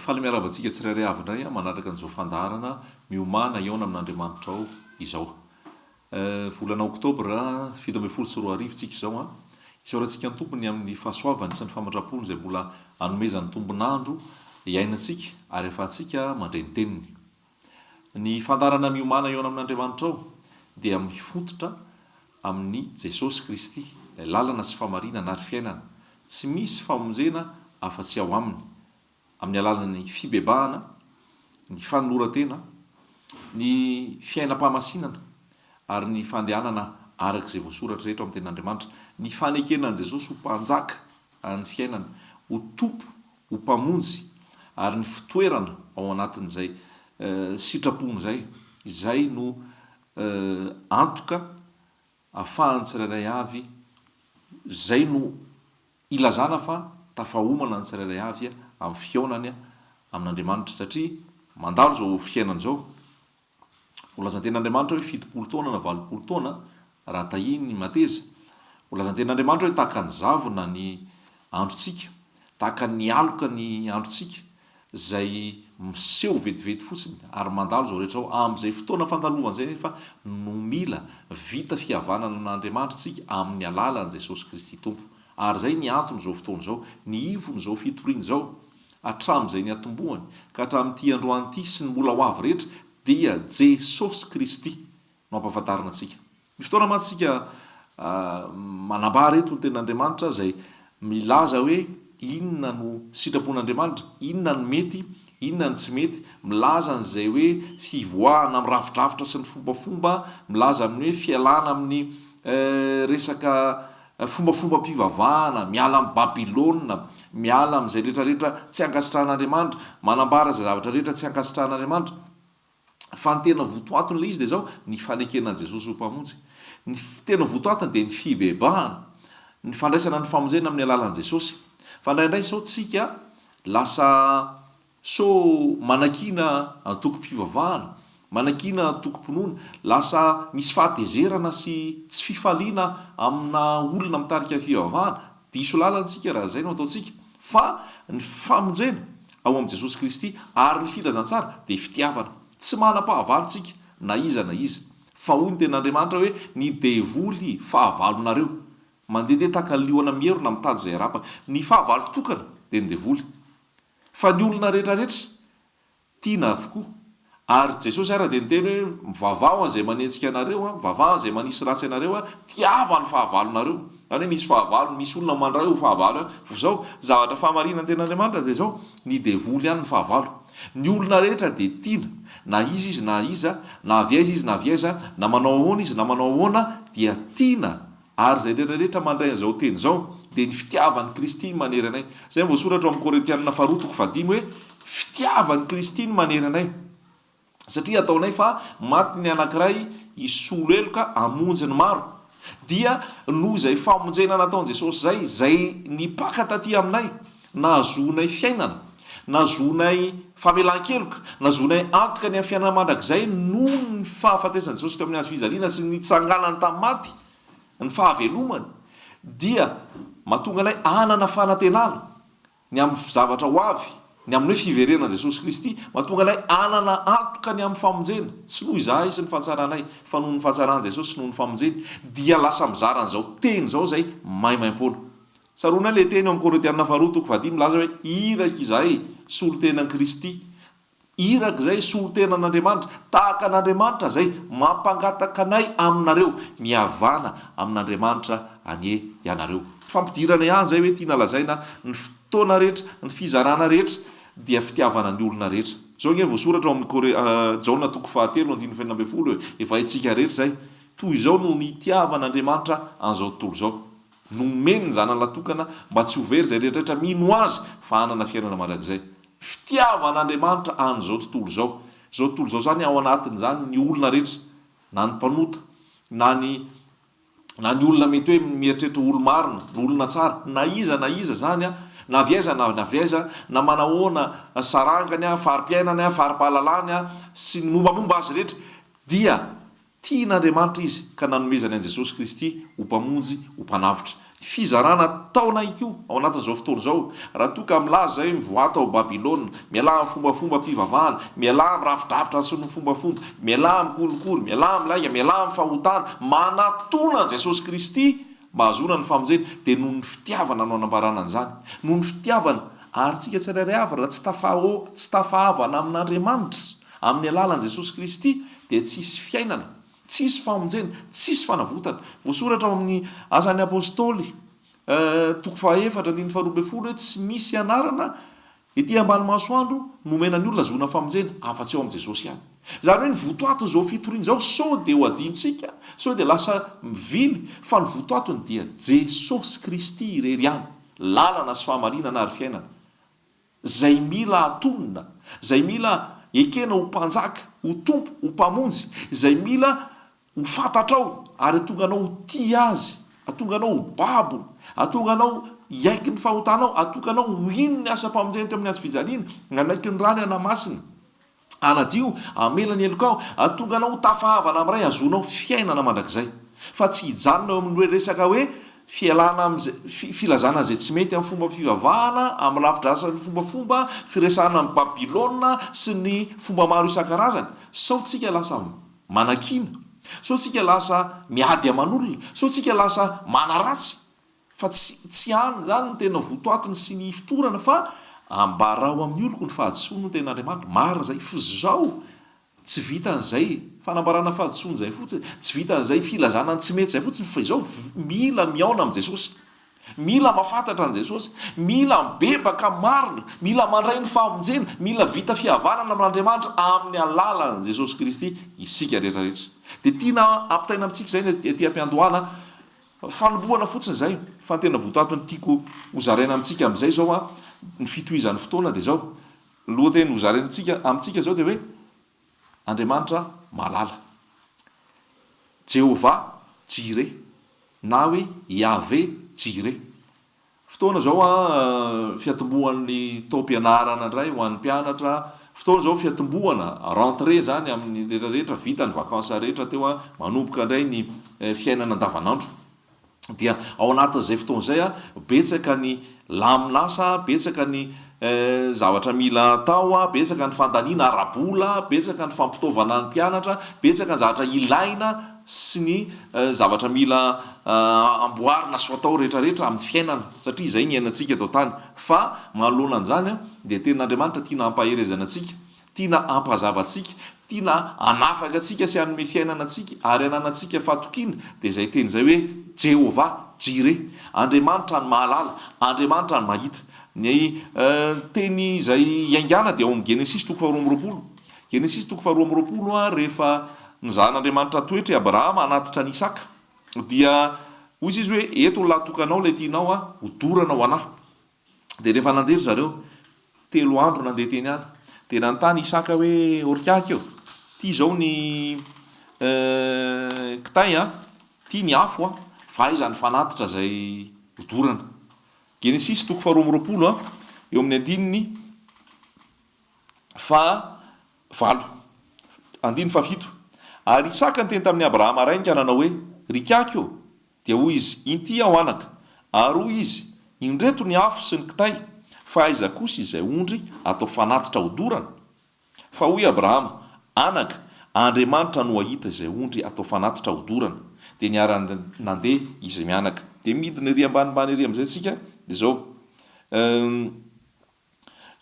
Faly miarahaba antsika tsirairay avy indray manaraka an'izao fandaharana Miomàna hihaona amin'Andriamanitrao izao. Volana oktobra 2017 tsika izao an. Isaorantsika ny Tompo ny amin'ny fahasoavany sy ny famindram-pony izay mbola anomezany tombon'andro hiainantsika ary ahafahantsika mandre ny teniny. Ny fandaharana Miomàna hihaona amin'Andriamanitrao dia mifototra amin'i Jesosy Kristy, ilay lalana sy fahamarinana ary fiainana. Tsy misy famonjena afa-tsy ao Aminy. Amin'ny alalan'ny fibebahana, ny fanoloran-tena, ny fiainam-pahamasinana ary ny fandehanana araka izay voasoratra rehetra ao amin'ny Tenin'Andriamanitra, ny fanekena an'i Jesosy ho Mpanjaka an'ny fiainana, ho Tompo, ho Mpamonjy ary ny fitoerana ao anatin'izay sitrapony izay, izay no antoka ahafahan'ny tsirairay avy, izay no ilazana fa tafahomana ny tsirairay avy amin'ny fihaonany amin'Andriamanitra satria mandalo izao fiainana izao. Voalazan-tenin'Andriamanitra hoe 70 taona na 80 taona raha tahiny ny mateza. Voalazan-tenin'Andriamanitra hoe tahaka ny zavona ny androntsika, tahaka ny aloka ny androntsika izay miseho vetivety fotsiny ary mandalo izao rehetra izao. Amin'izay fotoana fandalovana izay anefa no mila vita fihavanana amin'Andriamanitra isika amin'ny alalan'i Jesosy Kristy Tompo. Ary izay ny anton'izao fotoana izao, ny ivon'izao fitoriana izao, hatramin'izay niatombohany ka hatramin'ity androany ity sy ny mbola ho avy rehetra dia Jesosy Kristy no ampahafantarina antsika. Misy fotoana mantsy isika manambara eto ny Tenin'Andriamanitra izay milaza hoe inona no sitrapon'Andriamanitra, inona no mety, inona no tsy mety, milaza an'izay hoe fivoahana amin'ny rafidrafitra sy ny fombafomba, milaza amin'ny hoe fialana amin'ny resaka fombafombam-pivavahana, miala amin'i Babylona, miala amin'izay rehetrarehetra tsy ankasitrahan'Andriamanitra, manambara izay zavatra rehetra tsy ankasitrahan'Andriamanitra. Fa ny tena votoatin'ilay izy dia izao, ny fanekena an'i Jesosy ho Mpamonjy. Ny tena votoatiny dia ny fibebahana, ny fandraisana ny famonjena amin'ny alalan'i Jesosy. Fa indraindray sao tsika lasa sao manakiana antokom-pivavahana, manakiana antokom-pinoana, lasa misy fahatezerana sy tsy fifaliana amina olona mitarika fivavahana. Diso lalana isika raha izay no ataontsika. Fa ny famonjena ao amin'i Jesosy Kristy ary ny filazantsara dia fitiavana. Tsy manam-pahavalo tsika na iza na iza. Fa hoy ny tenin'Andriamanitra hoe ny devoly fahavalonareo. Mandehandeha tahaka ny liona mierona mitady izay harapany. Ny fahavalo tokana dia ny devoly. Fa ny olona rehetrarehetra Tiana avokoa. Ary Jesosy ara dia niteny hoe, mivavaha ho an'izay manenjika anareo, mivavaha an'izay manisy ratsy anareo, tiava ny fahavalonareo. Izany hoe misy fahavalo, misy olona mandray ho fahavalo ihany. Fa izao, zavatra fahamarinan'ny tenin'Andriamanitra dia izao, ny devoly ihany no fahavalo. Ny olona rehetra dia tiana, na iza izy na iza, na avy aiza izy na avy aiza, na manao ahoana izy na manao ahoana, dia tiana Ary izay rehetra rehetra mandray an'izao teny izao, dia ny fitiavan'i Kristy no manery anay. Izay no voasoratra ao amin'ny Korintianina faharoa toko fahadimy hoe, Fitiavan'i Kristy no manery anay. Satria ataonay fa maty ny anankiray hisolo heloka hamonjy ny maro. Dia noho izay famonjena nataon'i Jesosy izay, izay nipaka taty aminay, Nahazoanay fiainana, nahazoanay famelan-keloka, nahazoanay antoka ny amin'ny fiainana mandrakizay noho ny fahafatesan'i Jesosy teo amin'ny hazo fijaliana sy ny nitsanganany tamin'ny maty, ny fahavelomany, dia mahatonga anay hanana fanantenana ny amin'ny zavatra ho avy, ny amin'ny hoe fiverenan'i Jesosy Kristy, mahatonga anay hanana antoka ny amin'ny famonjena, tsy noho izahay sy ny fahatsaranay, fa noho ny fahatsaran'i Jesosy sy noho ny famonjeny, dia lasa mizara an'izao teny izao izay maimaimpoana. Tsaroana ilay teny ao amin'ny Korintiana faharoa toko fahadimy milaza hoe iraka izahay, solontenan'i Kristy. Iraka izay, solontenan'Andriamanitra, tahaka an'Andriamanitra izay mampangataka anay aminareo, mihavana amin'Andriamanitra anie ianareo. Fampidirana ihany izay hoe tiana lazaina, ny fotoana rehetra, ny fizarana rehetra dia fitiavana ny olona rehetra. Izao ange voasoratra ao amin'ny Kore, Jaona toko fahatelo andininy fahenina ambin'ny folo e, efa haintsika rehetra izay, toy izao no nitiavan'Andriamanitra an'izao tontolo izao. Nomeny ny Zanany Latokana mba tsy ho very izay rehetrarehetra mino Azy fa hanana fiainana mandrakizay. Fitiavan'Andriamanitra an'izao tontolo izao. Izao tontolo izao izany ao anatin'izany ny olona rehetra, na ny mpanota, na ny na ny olona mety hoe mieritreritra ho olo-marina, ny olona tsara, na iza na iza izany, na avy aiza na avy aiza, na manahoana sarangany, fari-piainany, fari-pahalalany sy ny mombamomba azy rehetra dia Tian'Andriamanitra izy ka nanomezany an'i Jesosy Kristy ho Mpamonjy, ho Mpanavotra. Fizarana ataonay koa ao anatin'izao fotoana izao, raha toa ka milaza izay hoe mivoaha tao Babylona, mialà amin'ny fombafombam-pivavahana, mialà amin'ny rafidrafitra sy ny fombafomba, mialà amin'ny kolikoly, mialà amin'ny lainga, mialà amin'ny fahotana, manatona an'i Jesosy Kristy mba hahazoana ny famonjena, dia noho ny fitiavana no anambarana an'izany. Noho ny fitiavana. Ary tsika tsirairay avy raha tsy tafaho, tsy tafahavana amin'Andriamanitra amin'ny alalan'i Jesosy Kristy dia tsy hisy fiainana. Tsisy famonjena, tsisy fanavotana. Voasoratra ao amin'ny Asan'ny Apostoly, toko fahaefatra, andininy faharoa ambin'ny folo hoe tsy misy anarana ety ambany masoandro nomena ny olona ahazoana famonjena afa-tsy ao amin'i Jesosy ihany. Izany hoe ny votoatin'izao fitoriana izao sao dia ho adinontsika, sao dia lasa mivily, fa ny votoatiny dia Jesosy Kristy irery ihany, lalana sy fahamarinana ary fiainana. Izay mila atonina, izay mila ekena ho Mpanjaka, ho Tompo, ho Mpamonjy, izay mila ho fantatrao ary hahatonga anao ho tia Azy, hahatonga anao ho babony, hahatonga anao hiaiky ny fahotanao, hahatonga anao ho hino ny asam-pamonjeny teo amin'ny hazo fijaliana, hanaiky ny rany hanamasina. Hanadio, hamela ny helokao, hahatonga anao ho tafahavana amin'ny Ray hahazoanao fiainana mandrakizay. Fa tsy hijanona eo amin'ny hoe resaka hoe fialana amin'izay, filazana izay tsy mety amin'ny fombam-pivavahana, amin'ny rafidrasan'ny fombafomba, firesahana amin'i Babylona sy ny fomba maro isan-karazany. Sao tsika lasa manakiana, sao tsika lasa miady aman'olona, sao tsika lasa manaratsy. Fa tsy tsy any izany no tena votoatiny sy ny ifotorana fa ambarao amin'ny oloko ny fahadisoany hoy ny tenin'Andriamanitra. Marina izay. F'izao tsy vitan'izay fanambarana fahadisoana izay fotsiny, tsy vitan'izay filazana ny tsy mety izay fotsiny fa izao mila mihaona amin'i Jesosy. Mila mahafantatra an'i Jesosy. Mila mibebaka marina. Mila mandray ny famonjena. Mila vita fihavanana amin'Andriamanitra amin'ny alalan'i Jesosy Kristy isika rehetra rehetra. Dia tiana ampitaina amintsika izay ny ety am-piandohana. Fanombohana fotsiny izay, fa ny tena votoatiny tiako ho zaraina amintsika amin'izay izao an, ny fitohizan'ny fotoana dia izao, ny lohateny ho zaraintsika amintsika izao dia hoe, Andriamanitra malala. Jehovah Jireh na hoe Yahveh Jireh. Fotoana izao an, fiatombohan'ny taom-pianarana indray ho an'ny mpianatra, fotoana izao fiatombohana, rentrée izany amin'ny rehetra rehetra, vita ny vacances rehetra teo an, manomboka indray ny fiainana andavanandro. Dia ao anatin'izay fotoana izay an, betsaka ny lamin'asa, betsaka ny zavatra mila atao, betsaka ny fandaniana ara-bola, betsaka ny fampitaovana ny mpianatra, betsaka ny zavatra ilaina sy ny zavatra mila amboarina sy atao rehetra rehetra amin'ny fiainana, satria izay ny iainantsika eto an-tany. Fa manoloana an'izany dia tenin'Andriamanitra tiana hampaherezana antsika, tiana hampazava antsika, tiana hanafaka antsika sy hanome fiainana antsika ary hananantsika fahatokiana, dia izay teny izay hoe Jehovah Jireh, Andriamanitra ny mahalala, Andriamanitra ny mahita. Ny teny izay iaingàna dia ao amin'ny Genesisy toko faharoa amby roapolo. Genesisy toko faharoa amby roapolo, rehefa nizahan'Andriamanitra toetra i Abrahama hanatitra an'i Isaka, dia hoy izy hoe, Eto ny lahatokanao ilay tianao hodorana ho an'ahy. Dia rehefa nandeha ry zareo, telo andro nandeha teny ihany, dia nanontany Isaka hoe, Orikahiko ô, ity izao ny kitay an, ity ny afo an, fa aiza ny fanatitra izay hodorana? Genesisy toko faharoa amby roapolo an, eo amin'ny andininy faha valo. Andininy fahafito. Ary Isaka niteny tamin'i Abrahama rainy ka nanao hoe, Ry Ikaky ô! Dia hoy izy, Inty aho anaka. Ary hoy izy, Indreto ny afo sy ny kitay, fa aiza kosa izay ondry atao fanatitra hodorana? Fa hoy Abrahama, Anaka, Andriamanitra no hahita izay ondry atao fanatitra hodorana. Dia niara-nandeha izy mianaka. Dia midina ery ambanimbany ery amin'izay isika, dia izao,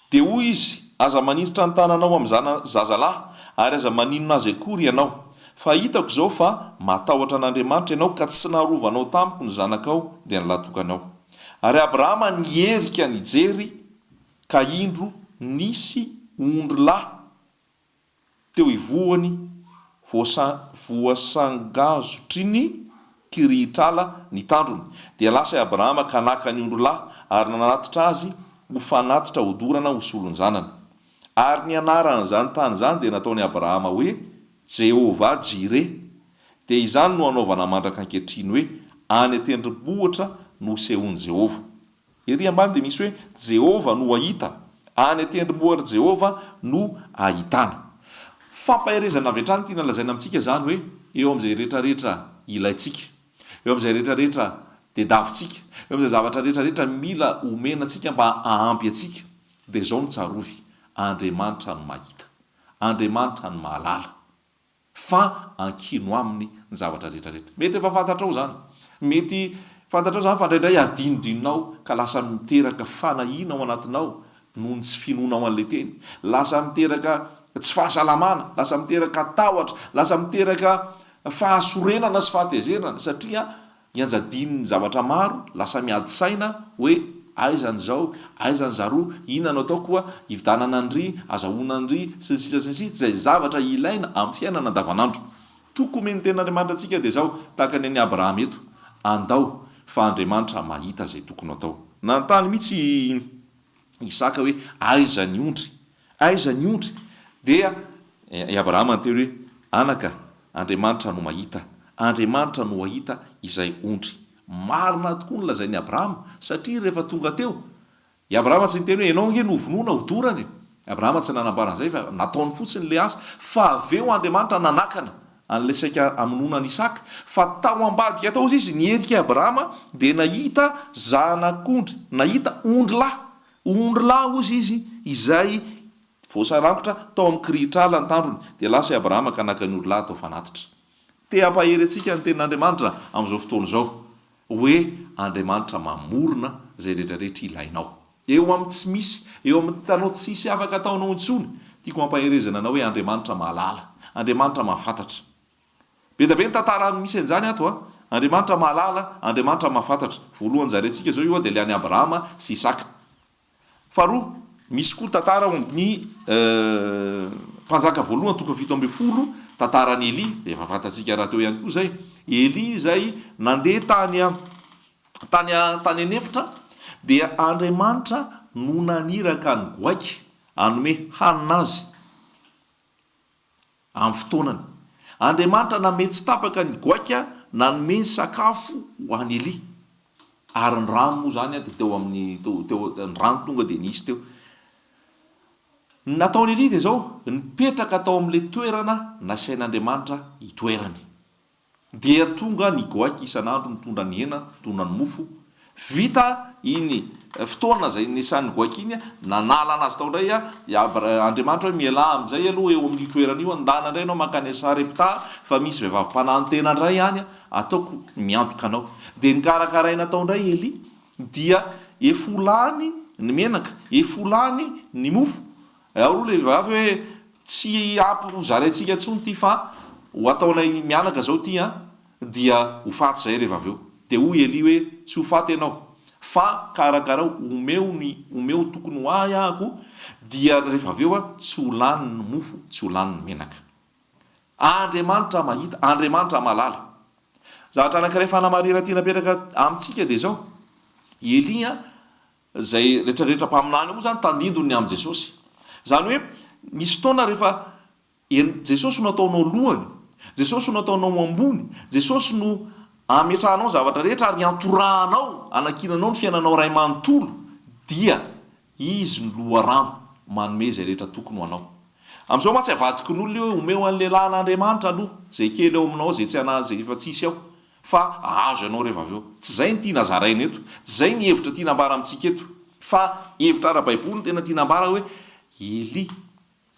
Dia hoy izy, Aza maninjitra ny tananao amin'ny zana zazalahy, ary aza maninona azy akory ianao. Fa hitako izao fa matahotra an'Andriamanitra ianao, ka tsy narovanao tamiko ny zanakao, dia ny lahatokanao. Ary Abrahama niherika nijery, ka indro nisy ondrilahy teo ivohony voasangazotry ny kirihitr'ala ny tandrony. Dia lasa i Abrahama ka naka ny ondrilahy ary nanatitra azy ho fanatitra hodorana ho solon-janany. Ary ny anaran'izany tany izany dia nataon'i Abrahama hoe Jehovah-Jireh. Dia izany no anaovana mandraka ankehitriny hoe, Any an-tendrombohitra no hosehoan'i Jehovah. Ery ambany dia misy hoe Jehovah no hahita. Any an-tendrombohitr'i Jehovah no ahitana. Fampaherezana avy hatrany tiana lazaina amintsika izany hoe eo amin'izay rehetrarehetra ilaintsika, eo amin'izay rehetrarehetra. Tedavintsika, eo amin'izay zavatra rehetra rehetra mila omena antsika mba hahampy antsika, dia izao no tsarovy, Andriamanitra no mahita. Andriamanitra no mahalala. Fa ankino Aminy ny zavatra rehetra rehetra. Mety efa fantatrao izany. Mety fantatrao izany fa indraindray adinodinonao ka lasa miteraka fanahiana ao anatinao noho ny tsy finoanao an'ilay teny. Lasa miteraka tsy fahasalamana, lasa miteraka tahotra, lasa miteraka fahasorenana sy fahatezerana satria Ianjadian'ny zavatra maro, lasa miady saina hoe aiza ny zao, aiza ny zaroa, inona no ataoko koa, hividanana an'ry, azahoana an'ry, sy ny sisa sy ny sisa, izay zavatra ilaina amin'ny fiainana andavanandro. Toky omen'ny Tenin'Andriamanitra antsika dia izao, tahaka ny an'i Abrahama eto, andao fa Andriamanitra mahita izay tokony hatao. Nanontany mihitsy i Isaka hoe, Aiza ny ondry? Aiza ny ondry? Dia i Abrahama niteny hoe, Anaka, Andriamanitra no mahita. Andriamanitra no hahita izay ondry. Marina tokoa ny lazain'i Abrahama, satria rehefa tonga teo, i Abrahama tsy niteny hoe, Ianao ange no hovonoina, hodorana e! Abrahama tsy nanambara an'izay fa nataony fotsiny ilay asa. Fa avy eo Andriamanitra nanakana an'ilay saika hamonoana an'i Isaka. Fa tao ambadika tao izy, niherika i Abrahama, dia nahita zanak'ondry, nahita ondrilahy. Ondrilahy hozy izy, izay voasarangotra tao amin'ny kirihitr'ala ny tandrony. Dia lasa i Abrahama ka naka ny ondrilahy hatao fanatitra. Te hampahery antsika ny Tenin'Andriamanitra amin'izao fotoana izao, hoe Andriamanitra mamorona izay rehetra rehetra ilainao. Eo amin'ny tsy misy, eo amin'ny hitanao tsisy afaka ataonao intsony, tiako hampaherezana anao hoe Andriamanitra mahalala, Andriamanitra mahafantatra. Be dia be ny tantara misy an'izany ato a! Andriamanitra mahalala, Andriamanitra mahafantatra. Voalohany zarentsika izao io a dia ilay an'i Abrahama sy Isaka. Faharoa, misy koa tantara ao amin'ny Mpanjaka voalohany toko 17, tantaran'i Elia, efa fantatsika rahateo ihany koa izay. Elia izay nandeha tany tany tany an'efitra dia Andriamanitra no naniraka ny goaika hanome hanina azy. Amin'ny fotoanany. Andriamanitra namehy tsy tapaka ny goaika nanome ny sakafo ho an'i Elia. Ary ny rano moa izany dia teo amin'ny, teo, teo, ny rano tonga dia nisy teo. Ny nataon'i Elia dia izao, nipetraka tao amin'ilay toerana nasain'Andriamanitra hitoerany. Dia tonga ny goaika isan'andro nitondra ny hena, nitondra ny mofo. Vita iny fotoana izay niasan'ny goaika iny, nanala anazy tao indray i Andriamanitra hoe mialà amin'izay aloha eo amin'io toerana io, andana indray ianao mankany Sarepta fa misy vehivavy mpananontena indray any, ataoko miantoka anao. Dia nokarakaraina tao indray Elia, dia efa ho lany ny menaka, efa ho lany ny mofo, Ao aloha le vehivavy hoe tsy ampy ho zaraintsika intsony ity fa ho ataonay mianaka zao ity an, dia ho faty zay rehefa avy eo. Dia hoy Elia hoe tsy ho faty ianao fa karakarao omeo ny omeo tokony ho ahy ahako dia rehefa avy eo an tsy ho lany ny mofo tsy ho lany ny menaka. Andriamanitra mahita, Andriamanitra mahalala. Zavatra anankiray fanamarihana tiana apetraka amintsika dia izao, Elia Izay rehetra rehetra mpaminany io moa izany tandindony ny amin'i Jesosy. Izany hoe misy fotoana rehefa en Jesosy no ataonao lohany, Jesosy no ataonao ambony, Jesosy no ametrahanao ny zavatra rehetra ary iantorahanao, anankinanao ny fiainanao iray manontolo dia Izy no loharano manome izay rehetra tokony ho anao. Amin'izao mantsy avadiky ny olona io hoe omeo an'ny lehilahin'Andriamanitra aloha izay kely ao aminao izay tsy ana izay efa tsisy ao. Fa ahazo ianao rehefa avy eo. Tsy izay no tiana zaraina eto. Tsy izay ny hevitra tiana ambara amintsika eto. Fa hevitra ara-baiboly no tena tiana ambara hoe Elia,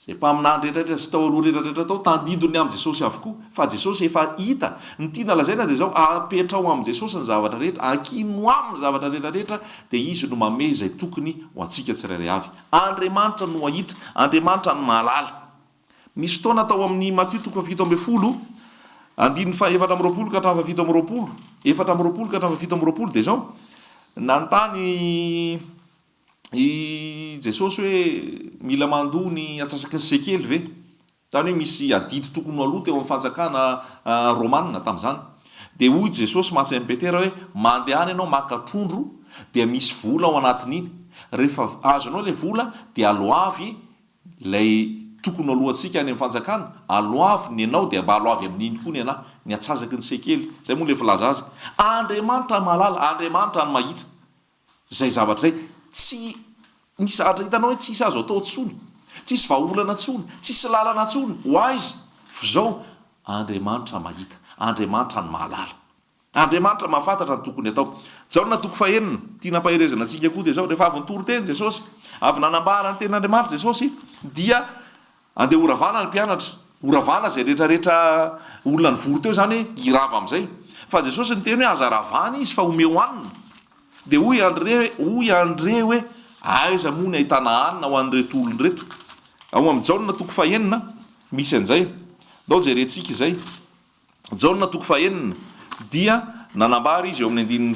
izay mpaminany rehetra rehetra sy tao aloha rehetra rehetra tao, tandindon'ny amin'i Jesosy avokoa. Fa Jesosy efa hita. Ny tiana lazaina dia izao, apetraho amin'i Jesosy ny zavatra rehetra, ankino aminy ny zavatra rehetra rehetra, dia Izy no mamehy izay tokony ho antsika tsirairay avy. Andriamanitra no hahita. Andriamanitra no mahalala. Misy fotoana tao amin'ny Matio toko fahafito ambin'ny folo, andininy faha-24 ka hatramin'ny fahafito amby roapolo, 24 ka hatramin'ny fahafito amby roapolo dia izao, nanontany i Jesosy hoe mila mandoa ny antsasaky ny sekely ve? Izany hoe misy adidy tokony ho aloa teo amin'ny fanjakana romana tamin'izany. Dia hoy Jesosy mantsy amin'i Petera hoe mandehana ianao maka trondro dia misy vola ao anatin'iny. Rehefa azonao ilay vola dia aloavy Ilay tokony ho alohantsika any amin'ny fanjakana, aloavy ny anao dia mba aloavy amin'iny koa ny anà, ny atsasaky ny sekely, izay moa ilay filaza azy. Andriamanitra mahalala, Andriamanitra no mahita izay zavatra izay. Tsy misy zavatra hitanao hoe tsisy azo atao intsony, tsisy vahaolana intsony, tsisy lalana intsony, ho aiza? F'izao, Andriamanitra mahita, Andriamanitra no mahalala. Andriamanitra mahafantatra ny tokony atao. Jaona toko fahenina, tiana ampaherezana antsika koa dia izao, rehefa avy nitory teny Jesosy, avy nanambara ny tenin'Andriamanitra Jesosy, dia andeha horavana ny mpianatra, horavana izay rehetra rehetra olona nivory teo izany hoe hirava amin'izay. Fa Jesosy niteny hoe aza ravana izy fa omeo hanina. Dia hoy Andre, hoy Andre hoe, aiza moa ny ahitana hanina ho an'ireto olona ireto? Ao amin'ny Jaona toko fahenina misy an'izay. Ndao jerentsika izay. Jaona toko fahenina dia nanambara izy eo amin'ny andininy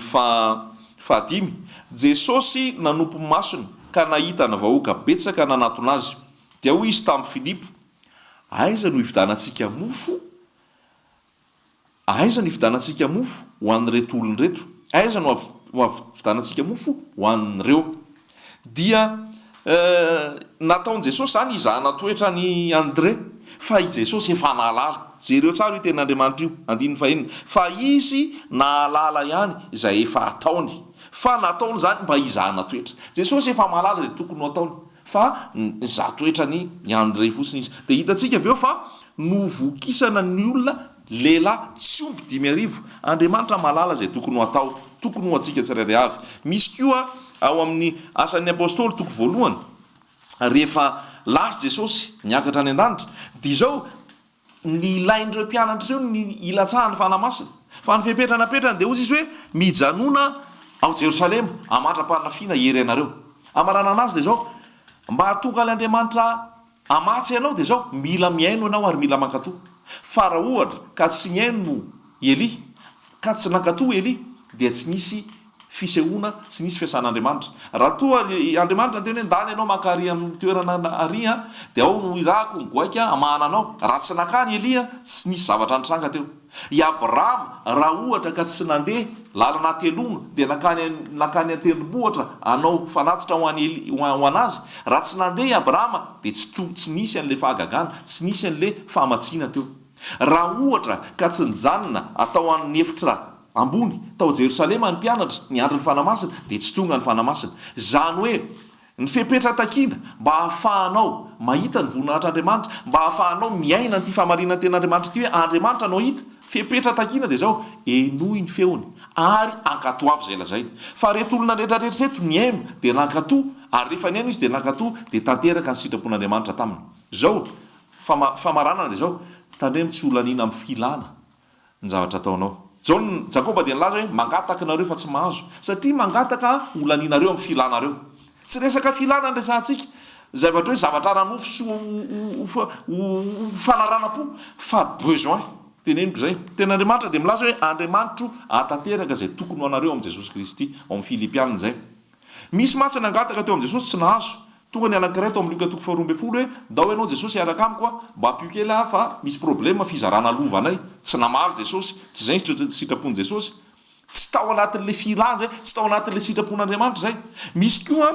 fahadimy, Jesosy nanompo ny masony ka nahita ny vahoaka betsaka nanatona azy. Dia hoy izy tamin'i Filipo, Aiza no hividanantsika mofo? Aiza no hividanantsika mofo ho an'ireto olona ireto? Aiza no havidanantsika mofo ho an'ireo? Dia nataon'i Jesosy izany hizahana toetra an'i André, fa i Jesosy efa nahalala. Jereo tsara io tenin'Andriamanitra io, andininy fahenina, fa Izy nahalala ihany izay efa hataony, fa nataony izany mba hizahana toetra. Jesosy efa mahalala izay tokony ho ataony, fa nizaha toetra an'i André fotsiny Izy. Dia hitantsika avy eo fa novokisana ny olona Lehilahy tsy omby 5000. Andriamanitra mahalala izay tokony ho atao, tokony ho antsika tsirairay avy. Misy koa ao amin'ny Asan'ny Apostoly toko voalohany, rehefa lasa Jesosy niakatra any an-danitra, dia izao, ny ilain'ireo mpianatra ireo ny hilatsahan'ny Fanahy Masina. Fa ny fepetra napetrany dia hozy Izy hoe, Mijanona ao Jerosalema, amandra-panafiana hery anareo. Hamaranana azy dia izao, mba hahatonga an'ilay Andriamanitra Hamatsy anao dia izao, mila mihaino ianao ary mila mankatò. Fa raha ohatra ka tsy nihaino i Elia, ka tsy nankatò Elia, dia tsy nisy fisehoana, tsy nisy fiasan'Andriamanitra. Raha toa ary Andriamanitra niteny hoe ndana ianao maka ary amin'ny toerana ary an, dia ao no irahako ny goaika hamahana anao. Raha tsy nankany Elia, tsy nisy zavatra nitranga teo. I Abrahama, raha ohatra ka tsy nandeha lalana hateloana dia nankany nankany an-tendrombohitra hanao fanatitra ho an'i Eli, ho an'azy, raha tsy nandeha i Abrahama dia tsy to, tsy nisy an'ilay fahagagana, tsy nisy an'ilay fahamatsiana teo. Raha ohatra ka tsy nijanona atao an'ny efitra ambony tao Jerosalema ny mpianatra niandry ny Fanahy Masina dia tsy tonga ny Fanahy Masina. Izany hoe Ny fepetra takiana mba hahafahanao mahita ny voninahitr'Andriamanitra, mba hahafahanao miaina an'ity fahamarinanten'Andriamanitra ity hoe Andriamanitra no hita, fepetra takiana dia izao, henoy ny feony ary ankatoavy izay lazainy. Fa ireto olona rehetra rehetra ireto nihaino dia nankatò, ary rehefa nihaino izy dia nankatò dia tanteraka ny sitrapon'Andriamanitra taminy. Izao, fama, famaranana dia izao, tandremo tsy ho laniana amin'ny filana ny zavatra ataonao. Jaona, Jakoba dia nilaza hoe mangataka nareo fa tsy mahazo, satria mangataka ho lanianareo amin'ny filanareo. Tsy resaka filana no resahantsika, zavatra hoe zavatra ara-nofo sy ho ho fanaranam-po, fa besoin. Teneniko izay. Tena Andriamanitra dia milaza hoe Andriamanitro hahatanteraka izay tokony ho anareo amin'i Jesosy Kristy, ao amin'ny Filipiana izay. Misy mantsy nangataka teo amin'i Jesosy tsy nahazo. Tonga ny anankiray tao amin'ny Lioka toko faharoa ambin'ny folo hoe, Ndao ianao Jesosy hiaraka amiko a, mba ampio kely aho fa misy problème fizarana lova anay. Tsy namaly Jesosy. Tsy izay ny sitrapon'i Jesosy. Tsy tao anatin'ilay filana izay, tsy tao anatin'ilay sitrapon'Andriamanitra izay. Misy koa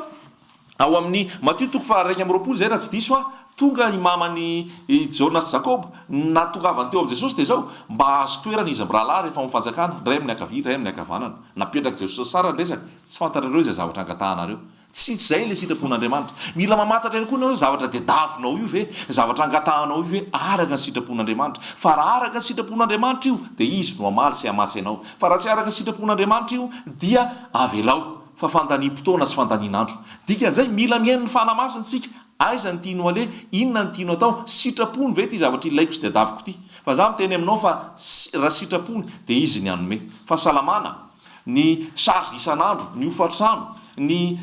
ao amin'ny Matio toko faha-21 izay raha tsy diso aho, tonga i maman'i Jaona sy Jakoba, ny nahatongavany teo amin'i Jesosy dia izao, mba hahazo toerana izy mirahalahy rehefa ao amin'ny fanjakana, ny iray amin'ny ankavia, ny iray amin'ny ankavanana. Napetrak'i Jesosy tsara ny resaka. Tsy fantatrareo izay zavatra angatahanareo. Tsy izay ilay sitrapon'Andriamanitra. Mila mamantatra ihany koa ianao hoe zavatra tediavinao io ve, zavatra angatahanao io ve araka ny sitrapon'Andriamanitra. Fa raha araka ny sitrapon'Andriamanitra io dia Izy no hamaly sy hamatsy anao. Fa raha tsy araka ny sitrapon'Andriamanitra io dia avelao fa fandaniam-potoana sy fandanian'andro. Dikan'izay, mila mihaino ny Fanahy Masina isika. Aiza ny tianao aleha? Inona ny tianao atao? Sitrapony ve ity zavatra ilaiko sy tadiaviko ity? Fa za miteny aminao fa raha sitrapony dia Izy ny hanome. Fahasalamana, ny charge isan'andro, ny hofantrano, ny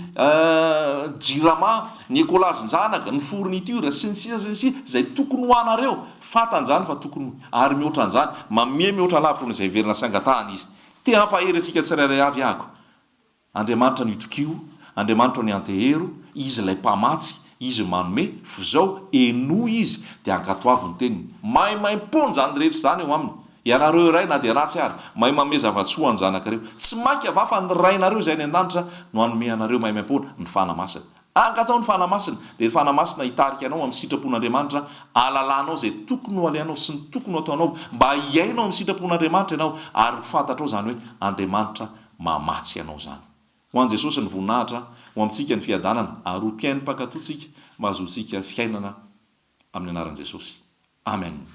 jirama, ny ekolazinjanaka, ny fourniture, sy ny sisa sy ny sisa, izay tokony ho anareo, fantany izany fa tokony ary mihoatra an'izany, manome mihoatra lavitra noho izay heverina sy angatahana izy. Te hampahery antsika tsirairay avy ahako. Andriamanitra no itokio, Andriamanitra no iantehero, Izy ilay mpamatsy, Izy manome, f'izao, henoy Izy, dia ankatoavy ny teniny. Maimaimpoana izany rehetra izany eo Aminy. Ianareo ray, na dia ratsy ary, mahay manome zava-tsoa ho an'ny zanakareo. Tsy mainka va fa ny Rainareo izay any an-danitra no hanome anareo maimaimpoana ny Fanahy Masina. Angataho ny Fanahy Masina, dia ny Fanahy Masina hitarika anao amin'ny sitrapon'Andriamanitra, hahalalanao izay tokony ho alehanao sy ny tokony ho ataonao mba hiaina ao amin'ny sitrapon'Andriamanitra ianao, ary ho fantatrao izany hoe Andriamanitra mamatsy anao izany. Ho an'i Jesosy ny voninahitra, ho amintsika ny fiadanana, ary ho mpihaino mpankatò tsika mba hahazoantsika fiainana amin'ny anaran'i Jesosy. Amen.